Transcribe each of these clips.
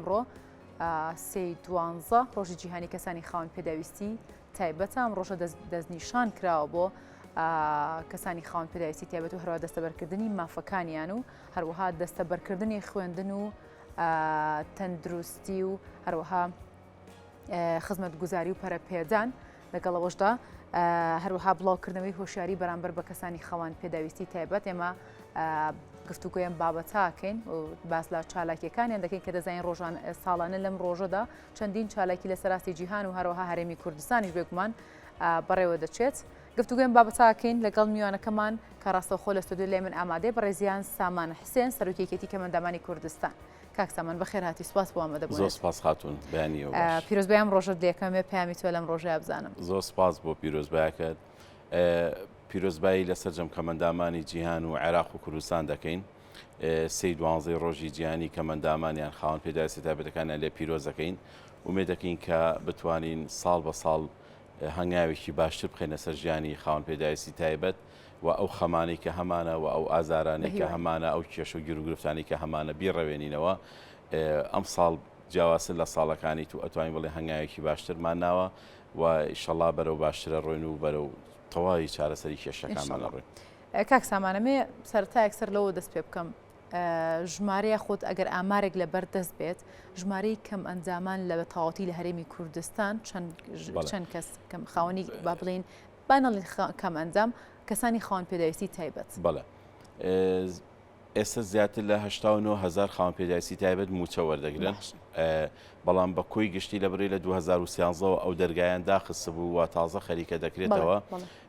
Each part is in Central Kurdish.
ئەمڕۆ سێی دوانزە ڕۆژی جیهانی کەسانی خاوەن پێداویستی تایبەتە ئەم ڕۆژە دەستنیشان کراوە بۆ کەسانی خاوەن پێداویستی تایبەت و هەروە دەستەبەرکردنی مافەکانیان و هەروەها دەستەبەرکردنی خوێندن و تەندروستی و هەروەها خزمەتگوزاری و پەرەپێدان، لەگەڵ ئەوەشدا هەروەها بڵاوکردنەوەی هۆشیاری بەرامبەر بە کەسانی خاوەن پێداویستی تایبەت ئێمە گفتوگۆیان بابەتاکەین و باس لە چالاکیەکانیان دەکەین کە دەزانین ڕۆژان ساڵانە لەم ڕۆژەدا چەندین چالاکی لە سەراستی جیهان و هەروەها هەرێمی کوردستانیش بێگومان بەڕێوە دەچێت. گفتوگۆیان بابەتاکەین لەگەڵ میوانەکەمان کە ڕاستەوخۆ لە ستۆدیۆ لای من ئامادەیە بەڕێزیان سامان حسێن سەرۆکی یەکێتی کەمئەندامانی کوردستان. کاک سامان بەخێر هاتی سوپاس بۆ ئامادەبوونت. زۆر سپاس خاتوون بەیانیەوە باش. پیرۆزبای ئەم ڕۆژەت لێکەم پەیامی تۆ لەم ڕۆژەیا بزانم. زۆر سپاس بۆ پیرۆزبایەکەت. پیرۆزبایی لە سەرجەم کەمەندامانی جیهان و عێراق و کوردستان دەکەین. سێی دوانزەی ڕۆژی جیهانی کەمەندامان یان خاوەن پێداویستیە تایبەتەکانیان لێ پیرۆز دەکەین. ئومێد دەکەین کە بتوانین ساڵ بە ساڵ هەنگاوێکی باشتر بخەینە سەر ژیانی خاوەن پێداویستی تایبەت و ئەو خەمانەی کە هەمانە و ئەو ئازارانەی کە هەمانە ئەو کێشە و گیروگرفتانەی کە هەمانە بیڕەوێنینەوە ئەمساڵ جیاوازتر لە ساڵەکانی تو ئەتوانین بڵێ هەنگاوێکی باشترمان ناوە و ئیشەڵا بەرەو باشترە ڕۆین و بەرەو تەواوی چارەسەری کێشەکانمان ئەڕۆین. کاک سامان ئەمێ سەرەتا یەکسەر لەوە دەست پێ بکەم ژمارە یاخود ئەگەر ئامارێک لەبەر دەست بێت ژمارەی کەم ئەندامان لە تەواوەتی لە هەرێمی کوردستان چەند چەند کەس کەم خاوەنی با بڵین با نەڵێین کەم ئەندام کەسانی خاوەن پێداویستی تایبەت. بەڵێ ئێستا زیاتر لە 89 هزار خاوەن پێداویستی تایبەت مووچە وەردەگرن بەڵام بە کۆی گشتی لە بڕی لە 2013ەوە ئەو دەرگایان داخستبوو و تازە خەریکە دەکرێتەوە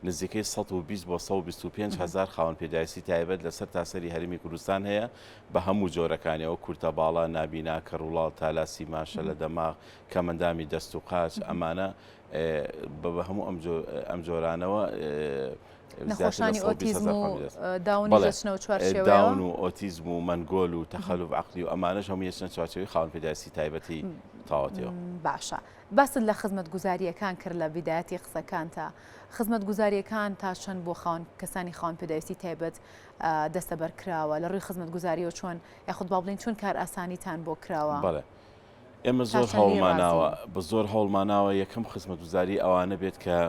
نزیکەی 120 بۆ 125 هزار خاوەن پێداویستی تایبەت لەسەر تاسەری هەرێمی کوردستان هەیە بە هەموو جۆرەکانیەوە کورتە باڵا نابینا کەڕوڵاڵ تالاسیما شەلە دەماغ کەمەندامی دەست و قاچ ئەمانە بە هەموو ئەم جۆرانەوە نەخۆشانی ئۆتیزم و داونیش دەچنەوە چوارچێوەیەوە؟ داون و ئۆتیزم و مەنگۆل و تەخەلوف عەقلی و ئەمانەش هەموو یەچنە چوارچێوەی خاوەن پێداویستی تایبەتی تەواوەتیەوە. باشە باست لە خزمەتگوزارییەکان کرد لە بیدایەتی قسەکانتا، خزمەتگوزارییەکان تا چەند بۆ خاوەن کەسانی خاوەن پێداویستی تایبەت دەستەبەر کراوە؟ لە ڕووی خزمەتگوزارییەوە چۆن یاخود با بڵێین چۆن کارئاسانیتان بۆ کراوە؟ بەڵێ ئێمە زۆر هەوڵماناوە بە زۆر هەوڵماناوە یەکەم خزمەتگوزاری ئەوانە بێت کە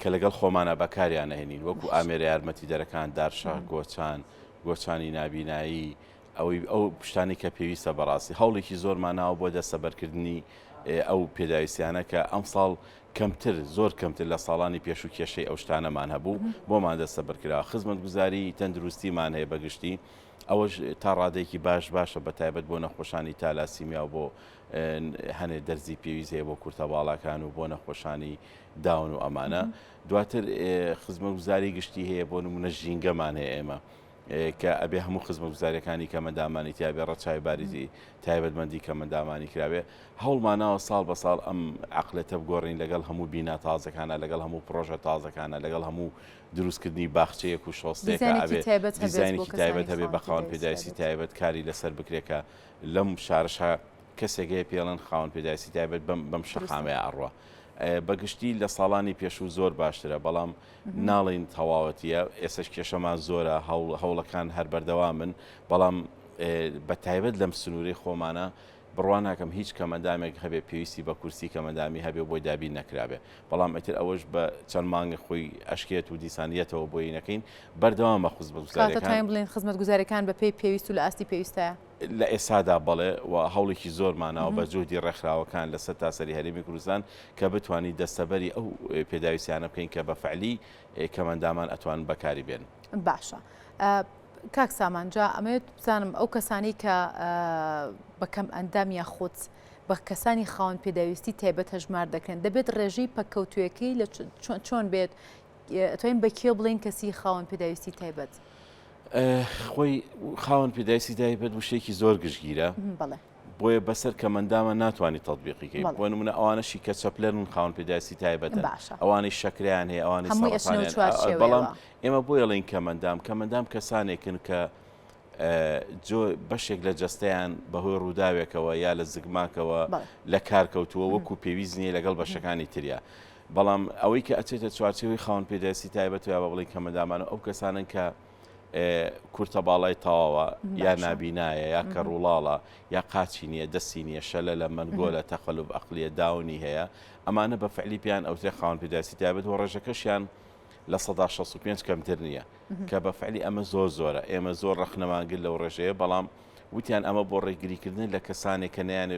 کە لەگەڵ خۆمانە بەکاریان نەهێنین وەکو ئامێرە یارمەتیدەرەکان دارشە گۆچان گۆچانی نابینایی ئەوەی ئەو شتانی کە پێویستە بەڕاستی هەوڵێکی زۆرماناوە بۆ دەستەبەرکردنی ئەو پێداویستیانە کە ئەمساڵ کەمتر زۆر کەمتر لە ساڵانی پێشوو کێشەی ئەو شتانەمان هەبوو بۆمان دەستەبەرکراوە خزمەتگوزاری تەندروستیمان هەیە بەگشتی ئەوەش تا ڕادەیەکی باش باشە بە تایبەت بۆ نەخۆشانی تالاسیمیا و بۆ هەنێ دەرزی پێویست هەیە بۆ کورتە باڵاکان و بۆ نەخۆشانی داون و ئەمانە دواتر خزمەتگوزاری گشتی هەیە بۆ نمونە ژینگەمان هەیە ئێمە کە ئەبێ هەموو خزمەتگوزاریەکانی کەمەندامانی تیاابێ ڕەچاوی باریزی تایبەتمەندی کەمەندامانی کراوێ هەوڵماناوە ساڵ بە ساڵ ئەم عقلێتە بگۆڕین لەگەڵ هەموو بینا تازەکانە لەگەڵ هەموو پرۆژە تازەکانە لەگەڵ هەموو دروستکردنی باخچەیەک و شۆستەیەکە ئەبێ دیزاینێکی تایبەت هەبێ بە خاوەن پێداویستی تایبەت کاری لەسەر بکرێت کە لەم شارەشا کەسێک هەیە پێڵێن خاوەن پێداویستی تایبەت بەم بەم شەقامەیە ئەڕوا بەگشتی لە ساڵانی پێشوو زۆر باشترە بەڵام ناڵین تەواوەتیە ئێسش کێشەمان زۆرە هەوڵەکان هەر بەردەوامن بەڵام بە تایبەت لەم سنووری خۆمانە بڕوا ناکەم هیچ کەمئەندامێک هەبێ پێویستی بە کورسی کەمئەندامی هەبێ و بۆی دابین نەکرابێ بەڵام ئیتر ئەوەش بە چەند مانگێک خۆی ئەشکێت و دیسان یەتەوە بۆی نەکەین بەردەوامە کاتە خزمەتگوزاریەکان. توانین بڵێین خزمەتگوزاریەکان بە پێی پێویست و لە ئاستی پێویستایە؟ لە ئێستادا بەڵێ و هەوڵێکی زۆرمان ناوە بە جوهدی ڕێکخراوەکان لە سەرتاسەری هەرێمی کوردستان کە بتوانین دەستەبەری ئەو پێداویستیانە بکەین کە بە فعلی کەمئەندامان ئەتوانن بەکاری بێنن. باشە کاک سامان جا ئەمەوێت بزانم ئەو کەسانەی کە بە کەم ئەندام یاخود بە کەسانی خاوەن پێداویستی تایبەت هەژمار دەکرێن دەبێت ڕێژەی پەککەوتوویەکەی لە چۆن بێت ئەتوانین بە کێ بڵێین کەسی خاوەن پێداویستی تایبەت؟ خۆی خاوەن پێداویستی تایبەت وشەیەکی زۆر گشتگیرە بەڵێ بۆیە بەسەر کەمەندامە ناتوانانی تەطبیقی کەی بۆ نمونە ئەوانەشی کە چەپلەرن خاوەن پێداویستی تایبەتن ئەوانەی شەکریان هەیە ئەوانەی سەرەتانیان بەڵام ئێمە بۆ ئەڵێین کەمەندام کەمەندام کەسانێکن کە جۆ بەشێک لە جەستەیان بەهۆی ڕووداوێکەوە یا لە زگماکەوە لە کار کەوتووە وەکو پێویست نییە لەگەڵ بەشەکانی تریا بەڵام ئەوەی کە ئەچێتە چوارچێوەی خاوەن پێداویستی تایبەت یا بە بڵین کەمەندامان و ئەو کەسانن کە. کورتە باڵای تەواوە یا نابینایە یا کەڕوڵاڵە یا قاچی نییە دەستی نییە شەلەلە مەنگۆلە تەخەلوف ئەقلیە داونی هەیە ئەمانە بە فعلی پێیان ئەوترێ خاوەن پێداویستی تایبەت و ڕێژەکەشیان 65% کەمتر نییە کە بە فعلی ئەمە زۆر زۆرە ئێمە زۆر ڕەخنەمان گرت لەو ڕێژەیە بەڵام وتیان ئەمە بۆ ڕێگریکردن لە کەسانێک کە نیان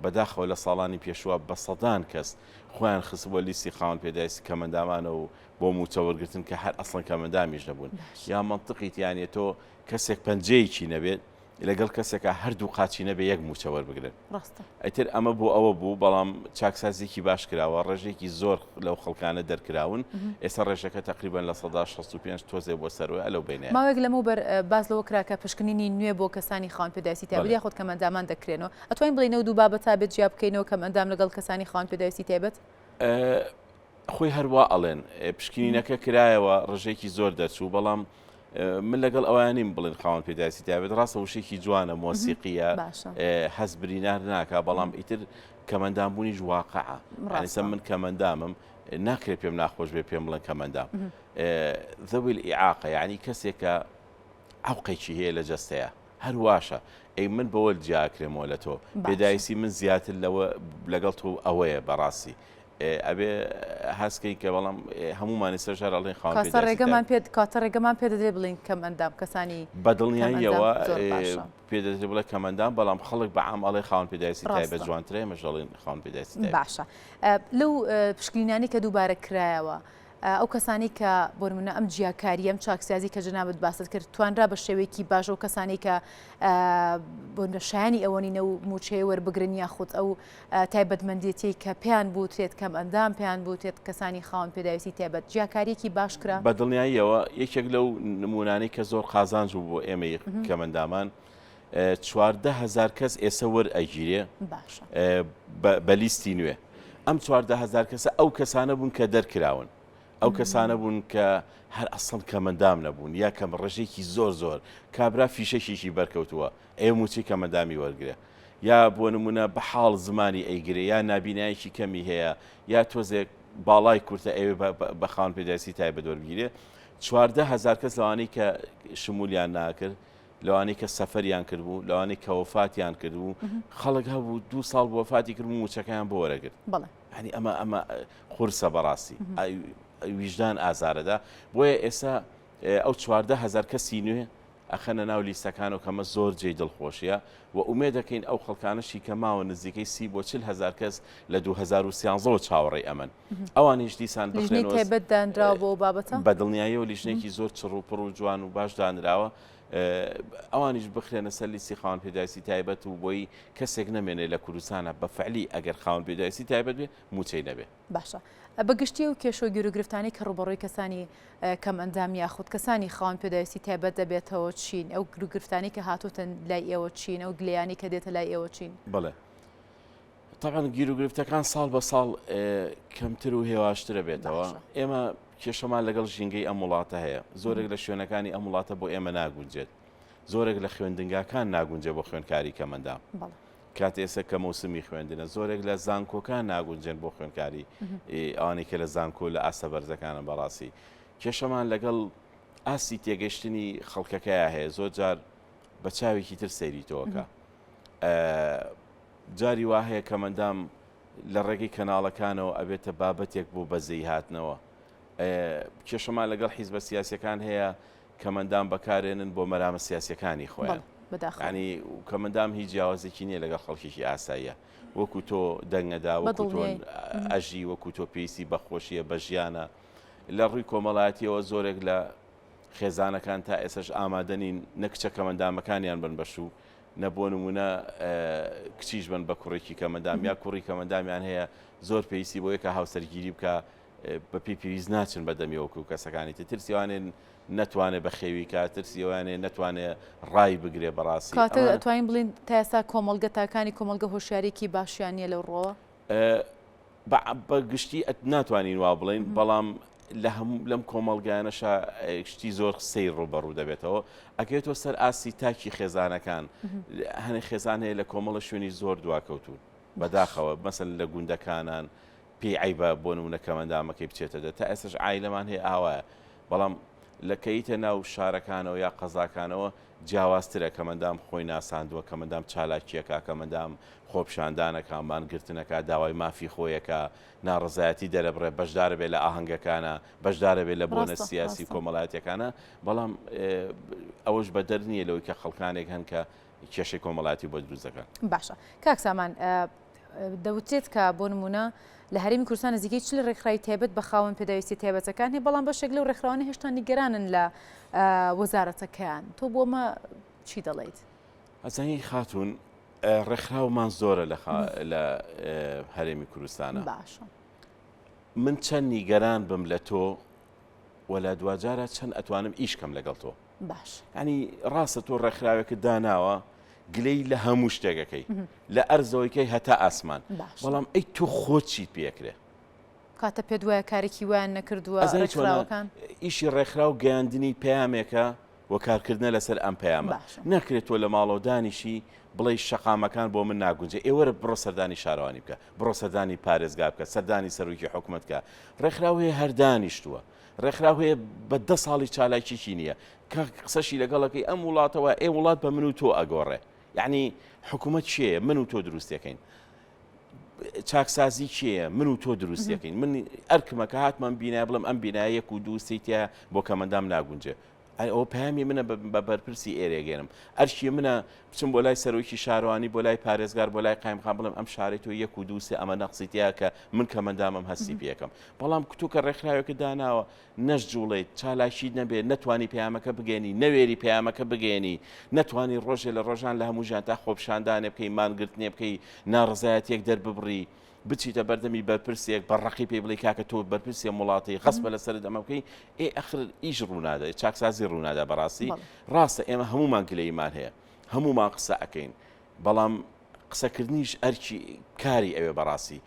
بەداخەوە لە ساڵانی پێشوە بە سەدان کەس خۆیان خستبووە لیستی خاوەن پێداویستی کەمەندامانە و بۆ مووچە وەرگرتن کە هەر ئەسڵەن کەمەندامیش نەبوون یا مەنتقی تیانە تۆ کەسێک پەنجەیەکی نەبێت لەگەڵ کەسێکا هەردوو قاچی نەبێ یەک مووچە وەربگرن ڕاستە ئیتر ئەمە بۆ ئەوە بوو بەڵام چاکسازیکی باش کراوە ڕێژێکی زۆر لەو خەڵکانە دەرکراون ئێستا ڕێژەکە تقریبا 65% تۆزێ بۆ سەروە لەو بینە ماوەیەک لەمەوبەر باس لەوە کرا کە پشکنینی نوێ بۆ کەسانی خاوەن پێداویستی تایبەت یاخود کەمئەندامان دەکرێنەوە ئەتوانین بڵێین ئەو دوو بابەتە بێت جیا بکەینەوە کەمئەندام لەگەڵ کەسانی خاوەن پێداویستی تایبەت؟ خۆی هەر وا ئەڵێن پشکنینەکە کرایەوە ڕژێکی زۆر دەرچوو بەڵام من لەگەڵ ئەویان نیم بڵێن خاوەن پێداویستی تایبەت ڕاستە وشێکی جوانە مۆسیقیە هەست برینار ناکە بەڵام ئیتر کەمەندام بوونیش واقعە ڕاستە من کەمەندامم ناکرێت پێم ناخۆش بێ پێم بڵێن کەمەندام ذوي الإعاقة یعنی کەسێکە عوقێکی هەیە لە جەستەیە هەر واشە ئەی من بەوە جیاکرێمەوە لە تۆ پێداویستی من زیاتر لەوە لەگەڵ تۆ ئەوەیە بەڕاستی ئەبێ هەستکەین کە بەڵام هەمومانی سەر هەر ئەڵێن خاوەن کاتە ڕێگەمان پێ کاتە ڕێگەمان پێ دەدرێت بڵین کەم ئەندام کەسانی بە دڵنیاییەوە پێ دەدرێت بڵێ کەمەندام بەڵام خەڵک بە عام ئەڵێ خاوەن پێداویستی تایبەت جوانترە ئێمەش دەڵێن خاوەن پێداویستی تایبەت. باشە لەو پشکنینانەی کە دووبارە کرایەوە ئەو کەسانەی کە بۆ نمونە ئەم جیاکارییە ئەم چاکسازی کە جەنابت باست کرد توانرا بە شێوەیەکی باش ئەو کەسانەی کە بۆ نمونە شایانی ئەوە نین ئەو مووچەیە وەربگرن یاخود ئەو تایبەتمەندێتیەی کە پێیان بوترێت کەم ئەندام پێیان بوترێت کەسانی خاوەن پێداویستی تایبەت جیاکاریەکی باش کرا؟ بە دڵنیاییەوە یەکێک لەو نمونانەی کە زۆر قازانج بوو بۆ ئێمەی کەمەندامان 14 هەزار کەس ئێسە وەرئەگیرێ باشە بە لیستی نوێ ئەم 14 هەزار کەسە ئەو کەسانە بوون کە دەرکراون ئەو کەسانە بوون کە هەر ئەسڵ کەمەندام نەبوون یا کەم ڕێژێکی زۆر زۆر کابرا فیشەکێکی بەرکەوتووە ئێ مووچەی کەمەندامی وەرگرە یا بۆ نمونە بە حاڵ زمانی ئەیگرێ یا نابینایەکی کەمی هەیە یا تۆزێک باڵای کورتە ئەوێ بە خاوەن پێداویستی تایبەت وەربگیرێ 14 هەزار کەس لەوانەی کە شمولیان ناکرد لەوانەی کە سەفەریان کردبوو لەوانەی کە وەفاتیان کردبوو خەڵک هەبوو دوو ساڵ بۆ وەفاتی کردبوو مووچەکەیان بۆ وەرەگرت هەنی ئەمە ئەمە قورسە بەڕاستی ویژدان ئازارەدا بۆیە ئێستا ئەو 14 هەزار کەسی نوێ ئەخەنە ناو لیستەکان و کەمە زۆر جێی دڵخۆشیە و ئومێد دەکەین ئەو خەڵکانەشی کە ماوە نزیکەی 30 بۆ 40 هەزار کەس لە 2013ەوە چاوەڕێی ئەمەن ئەوانیش دیسان لیژنەی بخرێنەوە تایبەت دانراوە بۆ ئەو بابەتە؟ بە دڵنیاییەوە لیژنەیەکی زۆر چڕ و پڕ و جوان و باش دانراوە ئەوانیش بخرێنە سەر لیستی خاوەن پێداویستی تایبەت و بۆی کەسێک نەمێنێ لە کوردستانە بە فعلی ئەگەر خاوەن پێداویستی تایبەت بێ مووچەی نەبێ. باشە بە گشتی ئەو کێشە و گیروگرفتانەی کە ڕووبەڕووی کەسانی کەمئەندام یاخود کەسانی خاوەن پێداویستی تایبەت دەبێتەوە چین؟ ئەو گیروگرفتانەی کە هاتۆتە لای ئێوە چین؟ ئەو گلەیانەی کە دێتە لای ئێوە چین؟ بەڵێ تەبعەن گیروگرفتەکان ساڵ بە ساڵ کەمتر و هێواشترە بێتەوە. ئێمە کێشەمان لەگەڵ ژینگەی ئەم وڵاتە هەیە. زۆرێک لە شوێنەکانی ئەم وڵاتە بۆ ئێمە ناگونجێت. زۆرێک لە خوێندنگاکان ناگونجێ بۆ خوێندکاری کەمەندام. کات ئێستا کە مەوسمی خوێندنە زۆرێک لە زانکۆکان ناگونجێن بۆ خوێندکاری ئەوانەی کە لە زانکۆ لە ئاستە بەرزەکانن بەڕاستی کێشەمان لەگەڵ ئاستی تێگەشتنی خەڵکەکەیا هەیە زۆر جار بە چاوێکی تر سەیری تۆکە جاری وا هەیە کەمەندام لە ڕێگەی کەناڵەکانەوە ئەبێتە بابەتێک بۆ بەزەی هاتنەوە کێشەمان لەگەڵ حیزبە سیاسەکان هەیە کەمەندام بەکارێنن بۆ مەرامە سیاسیەکانی خۆیان ینی کەمەندام هیچ جیاوازێکی نییە لەگەڵ خەڵکێکی ئاساییە وەکو تۆ دەنگەدا وەکو تۆ ئەژی وەکو تۆ پێویستی بە خۆشیە بە ژیانە لە ڕووی کۆمەڵایەتیەوە زۆرێک لە خێزانەکان تا ئێسش ئامادەنین نە کچە کەمەندامەکانیان بن بەشوو نە بۆ نمونە کچیش بن بە کوڕێکی کەمەندام یا کوڕی کەمەندامیان هەیە زۆر پێویستی بۆیە کە هاوسەرگیری بکە بە پێی پێویست ناچن بە دەمی وەکو کەسەکانی تر ترسی ئەوانێ نەتوانێ بەخێوی کا ترسی ئەوانێ نەتوانێ ڕای بگرێ بەڕاستی کاتە ئەتوانین بڵێین تا ئێستا کۆمەڵگە تاکانی کۆمەڵگە هۆشیاریی باشیان نییە لەو ڕووەوە؟ بە گشتی ناتوانین وا بڵێین بەڵام لە هەموو لەم کۆمەڵگایانەشا شتی زۆر سەیر ڕووبەڕوو دەبێتەوە ئەکەوێتەوە سەر ئاستی تاکی خێزانەکان هەنێ خێزان هەیە لە کۆمەڵە شوێنی زۆر دواکەوتوون بەداخەوە مەسەن لە گوندەکانان پێی عەیبە بۆ نمونە کەمەندامەکەی بچێتە دەر تا ئێستاش عایلەمان هەیە ئاوایە بەڵام لە کەیتە ناو شارەکانەوە یا قەزاکانەوە جیاوازترە کەمەندام خۆی ناساندووە کەمەندام چالاکیەکە کەمەندام خۆپیشاندانەکە مانگرتنەکە داوای مافی خۆیەکە ناڕەزایەتی دەرەبڕێ بەشدارە بێ لە ئاهەنگەکانە بەشدارە بێ لە بۆنە سیاسی و کۆمەڵایەتیەکانە بەڵام ئەوەش بەدەر نییە لەوەی کە خەڵکانێک هەن کە کێشەی کۆمەڵایەتی بۆ دروست دەکەن. باشە کاک سامان دەوترێت کە بۆ نمونە لە هەرێمی کوردستان نزیکەی چل ڕێکخراوی تایبەت بە خاوەن پێداویستی تایبەتەکان هەیە بەڵام بەشێک لەو ڕێکخراوانە هێشتا نیگەرانن لە وەزارەتەکەیان تۆ بۆ ئەمە چی دەڵێیت؟ ئەزانی خاتوون ڕێکخراومان زۆرە لە هەرێمی کوردستانە باشە من چەند نیگەران بم لە تۆ و لە دواجارە چەند ئەتوانم ئیش کەم لەگەڵ تۆ باش ینی ڕاستە تۆ ڕێکخراوێکت داناوە گلەی لە هەموو شتێکەکەی لە ئەرزەوەیکەی هەتا ئاسمان بەڵام ئەی تۆ خۆت چیت پێکرێ کاتە پێت وایە کارێکی وایان نەکردووە ڕێکخراوەکان ئیشی ڕێکخراو گەیاندنی پەیامێکە و کارکردنە لەسەر ئەم پەیامە. باشە. ناکرێت تۆ لە ماڵەوە دانیشی بڵێی شەقامەکان بۆ من ناگونجێ، ئێ وەرە بڕۆ سەردانی شارەوانی بکە، بڕۆ سەردانی پارێزگا بکە، سەردانی سەرۆکی حکومەت بکە. ڕێکخراو هەیە هەر دانیشتووە، ڕێکخراو هەیە بە دە ساڵی چالاکیی نییە، کە قسەشی لەگەڵ ئەکەی ئەم وڵاتە وایە، ئێ وڵات بە من و تۆ ئەگۆڕێ، یەعنی حکومەت کێیە؟ من و تۆ دروستیەکەین. چاکسازی کێیە؟ من و تۆ دروستیەکەین. من ئەرکمە کە هاتمە ئەم بینایە بڵێم ئەم بینایە یەک و دوو سێی تیایە بۆ کەمەندام ناگونجێ. ئەی ئەوە پەیامی منە بە بەرپرسی ئێرێگەێنم. ئەرکی منە بچم بۆ لای سەرۆکی شارەوانی، بۆ لای پارێزگار، بۆ لای قایمقام بڵێم ئەم شارەی تۆ یەک و دوو سێ ئەمە نەقسی تیایە کە من کەمەندامم هەستی پێ ئەکەم. بەڵام تۆ کە ڕێکخراوێکت داناوە نەشجوڵێیت، چالاکیت نەبێت، نەتوانی پەیامەکە بگەیەنی، نەوێری پەیامەکە بگەیەنی، نەتوانی ڕۆژێ لە ڕۆژان لە هەموو ژیانتا خۆپیشاندانێ بکەی، مانگرتنێ بکەی، ناڕەزایەتییەک دەرببڕی، بچیتە بەردەمی بەرپرسێک بە ڕەقی پێی بڵێی کاکە تۆ بەرپرسی ئەم وڵاتەی، غەسبە لەسەرت ئەمە بکەی، ئێ ئەخر ئیش ڕوونادا، چاکسازی ڕوونادا بەڕاستی. ڕاستە ئێمە هەموومان گلەییمان هەیە، هەموومان قسە ئەکەین، بەڵام قسەکردنیش ئەرکی کاری ئەوێ بەڕاستی.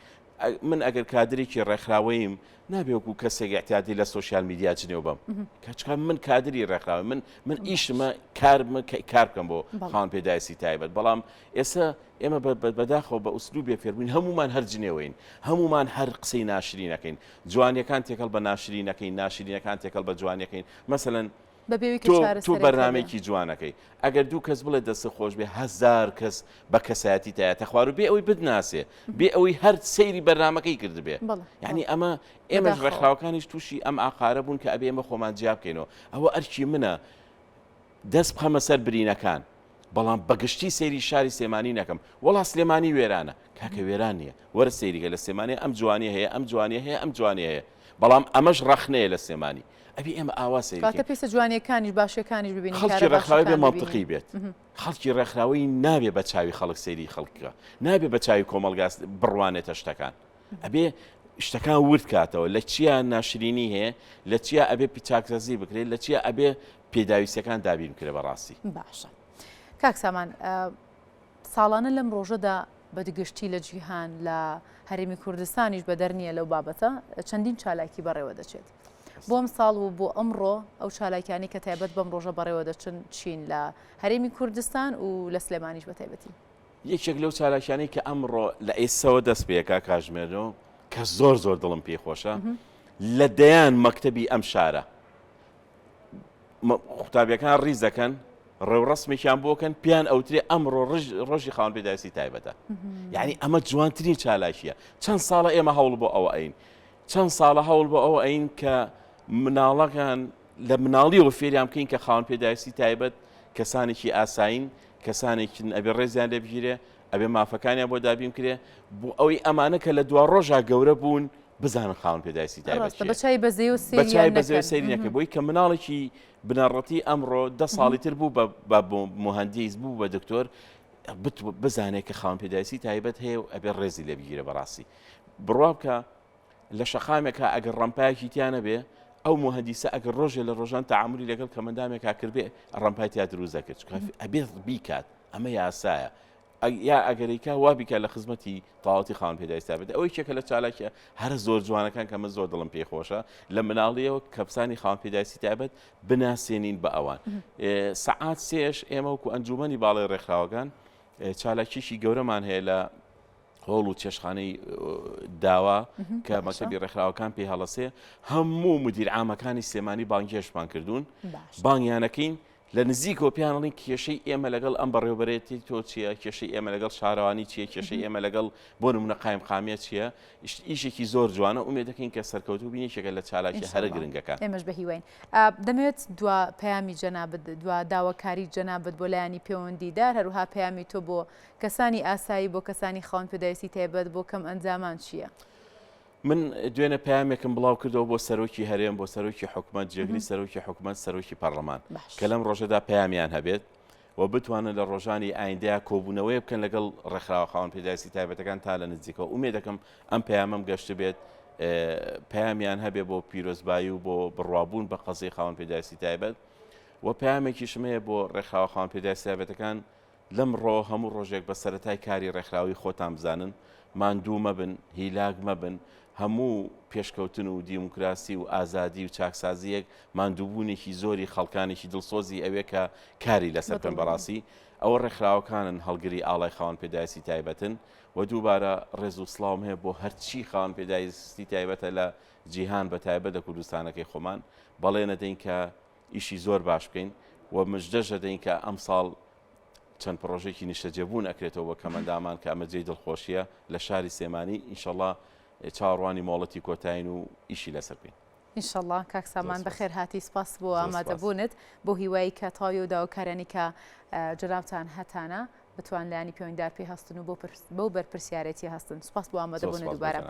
من ئەگەر کادرێکی ڕێکخراوەییم نابێ وەکو کەسێک ئیعتیادی لە social media جنێو بەم کەچکە من کادری ڕێکخراوە من من ئیشمە کارمە کار بکەم بۆ خاوەن پێداویستی تایبەت بەڵام ئێستا ئێمە بەداخەوە بە ئوسلوبێ فێربووین هەمومان هەر جنێوەین هەمومان هەر قسەی ناشرینەکەین جوانیەکان تێکەڵ بە ناشرینەکەین ناشرینەکان تێکەڵ بە جوانیەکەین مەسەلەن بەبێ ئەوەی کە تۆ تۆ چارەسەرێک هەبێ. بەرنامەیەکی جوانەکەی ئەگەر دوو کەس بڵێ دەستت خۆش بێ هەزار کەس بە کەسایەتی تایەتە خوار و بێ ئەوەی بتناسێ بێ ئەوەی هەر سەیری بەرنامەکەی کردبێ بەڵێ یعنی بەڵێ ئەمە ئێمەش بەداخەوە. ڕێکخراوەکانیش تووشی ئەم ئاقارە بوون کە ئەبێ ئێمە خۆمان جیا بکەینەوە ئەوە ئەرکی منە دەست بخەمە سەر برینەکان بەڵام بەگشتی سەیری شاری سلێمانی نەکەم وەڵا سلێمانی وێرانە کاکە وێران نییە وەرە سەیریکە لە سلێمانی ئەم جوانیە هەیە ئەم جوانیە هەیە ئەم جوانیە هەیە بەڵام ئەمەش ڕەخنەیە لە سلێمانی ئەبی ئێمە ئاوا سەیری کەواتە کەین. پێویستە جوانیەکانیش باشیەکانیش ببینین خەڵکی کارە ڕێکخراوەی بێ باشەکان مەنتقی ببینین. بێت خەڵکی ڕێکخراوەی نابێ بە چاوی خەڵک سەیری خەڵک بکا نابێ بە چاوی کۆمەڵگا بڕوانێتە شتەکان ئەبێ شتەکان ورد کاتەوە لە چیا ناشرینی هەیە لە چیا ئەبێ چاکسازی بکرێت لە چیا ئەبێ پێداویستیەکان دابین بکرێ بەڕاستی. باشە کاک سامان ساڵانە لەم ڕۆژەدا بە گشتی لە جیهان لە هەرێمی کوردستانیش بەدەر نییە لەو بابەتە چەندین چالاکی بەڕێوە دەچێت. بۆ ئەم ساڵ و بۆ ئەمڕۆ ئەو چالاکیانی کە تایبەت بەم ڕۆژە بەڕێوە دەچن چین لە هەرێمی کوردستان و لە سلێمانیش بە تایبەتی؟ یەکێک لەو چالاکیانەی کە ئەمڕۆ لە ئێستەوە دەست پێکا کاژمێرۆ کە زۆر زۆر دڵم پێی خۆشە لە دەیان مەکتەبی ئەم شارە قوتابیەکان ڕیز دەکەن ڕێوڕەسمێکیان بۆکەن پێیان ئەوترێ ئەمڕۆ ڕۆژی خاوەن پێداویستی تایبەتە یعنی ئەمە جوانترین چالاکیە چەند ساڵە ئێمە هەوڵ بۆ ئەوە ئەین چەند ساڵە هەوڵ بۆ ئەوە ئەین کە مناڵەکان لە مناڵیەوە فێریان بکەین کە خاوەن پێداویستی تایبەت کەسانێکی ئاسایین کەسانێکن ئەبێ ڕێزیان لێ بگیرێ ئەبێ مافەکانیان بۆ دابین کرێ بۆ ئەوەی ئەمانە کە لە دوا ڕۆژا گەورە بوون بزانن خاوەن پێداویستی تایبەت ڕاستە بە چای بەزەی و بە چای سەیریان بەزەی و نەکەن. سەیری نەکەن بۆی کە مناڵێکی بنەڕەتی ئەمڕۆ دە ساڵی تر بوو بە بە موهەندیس بوو بە دکتۆر بزانێت کە خاوەن پێداویستی تایبەت هەیە و ئەبێ ڕێزی لێ بگیرێ بەڕاستی بڕوا بکە لە شەقامێکا ئەگەر ڕەمپایەکی تیا نەبێ ئەو موهەندیسە ئەگەر ڕۆژێ لە ڕۆژان تەعامولی لەگەڵ کەمەندامێکا کردبێ ڕەمپای تیا دروست دەکرد چونکە ئەبێ بیکات ئەمە یاسایە یا ئەگەریکا وا بیکات لە خزمەتی تەواوەتی خاوەن پێداویستا بێت ئەوەی کێکە لە چالاکیە هەرە زۆر جوانەکان کە من زۆر دڵم پێی خۆشە لە مناڵیەوە کەپسانی خاوەن پێداویستی تایبەت بناسێنین بە ئەوان سەعات سێش ئێمە وەکو ئەنجومەنی باڵای ڕێکخراوەکان چالاکیشی گەورەمان هەیە لە. هۆڵ و چێشخانەی داوا کە مەکتەبی ڕێکخراوەکان پێی هەڵەسێ هەموو مدیر عامەکانی سلێمانی بانگهێشتمان کردوون بانگیانەکەین لە نزیکەوە پێیان ئەڵێن کێشەی ئێمە لەگەڵ ئەم بەڕێوەبەرێتی تۆ چییە کێشەی ئێمە لەگەڵ شارەوانی چییە کێشەی ئێمە لەگەڵ بۆ نمونە قایم قامیە چییە ئیشێکی زۆر جوانە ئومێد دەکەین کە سەرکەوتوو بین یەکێکە لە چالاکی هەرە گرنگەکان. ئێمەش بە هیواین. دەمەوێت دوا پەیامی جەنابت دوا داواکاری جەنابت بۆ لایەنی پێوەندیدار هەروها پەیامی تۆ بۆ کەسانی ئاسایی بۆ کەسانی خاوەن پێداویستی تایبەت بۆ کەم ئەندامان چییە؟ من دوێنێ پەیامێکم بڵاو کردەوە بۆ سەرۆکی هەرێم بۆ سەرۆکی حکومەت جێگری سەرۆکی حکومەت سەرۆکی پەرلەمان کە لەم ڕۆژەدا پەیامیان هەبێت و بتوانن لە ڕۆژانی ئایندەیا کۆبوونەوەیە بکەن لەگەڵ ڕێکخراوە خاوەن پێداویستی تایبەتەکان تا لە نزیکەوە ئومێ دەکەم ئەم پەیامەم گەشتبێت پەیامیان هەبێ بۆ پیرۆزبایی و بۆ بڕوابوون بە قەزیەی خاوەن پێداویستی تایبەت و پەیامێکیشم هەیە بۆ ڕێکخراوە خاوەن پێداویستی تایبەتەکان لەمڕۆوە هەموو ڕۆژێک بە سەرەتای کاری ڕێکخراوەیی خۆتان بزانن، ماندوو مەبن، هیلاک مەبن، هەموو پێشکەوتن و دیموکراسی و ئازادی و چاکسازییەک ماندووبوونێکی زۆری خەڵکانێکی دڵسۆزی ئەوێ کە کاری لەسەر بکەن بەڕاستی ئەوە ڕێکخراوەکانن هەڵگری ئاڵای خاوەن پێداویستی تایبەتن و دووبارە ڕێز و سڵاوم هەیە بۆ هەرچی خاوەن پێداویستی تایبەتە لە جیهان بە تایبەت لە کوردستانەکەی خۆمان بەڵێن ئەدەین کە ئیشی زۆر باش بکەین و مژدەش دەدەین کە ئەمساڵ چەند پڕۆژەیەکی نیشتەجێبوون ئەکرێتەوە بۆ کەمەندامان کە ئەمە جێی دڵخۆشیە لە شاری سلێمانی ئینشەڵا چاوەڕوانی مۆڵەتی کۆتایین و ئیشی لەسەر بکەین. ئینشەڵا کاک سامان بەخێر هاتی سپاس بۆ ئامادەبوونت بۆ هیوایی کە تەواوی ئەو داواکاریانەی کە جەنابتان هەتانە بتوان لایەنی پەیوەندیدار پێی هەستن و بەو بەرپرسیارێتیە هەستن سپاس بۆ ئامادەبوونت دووبارە.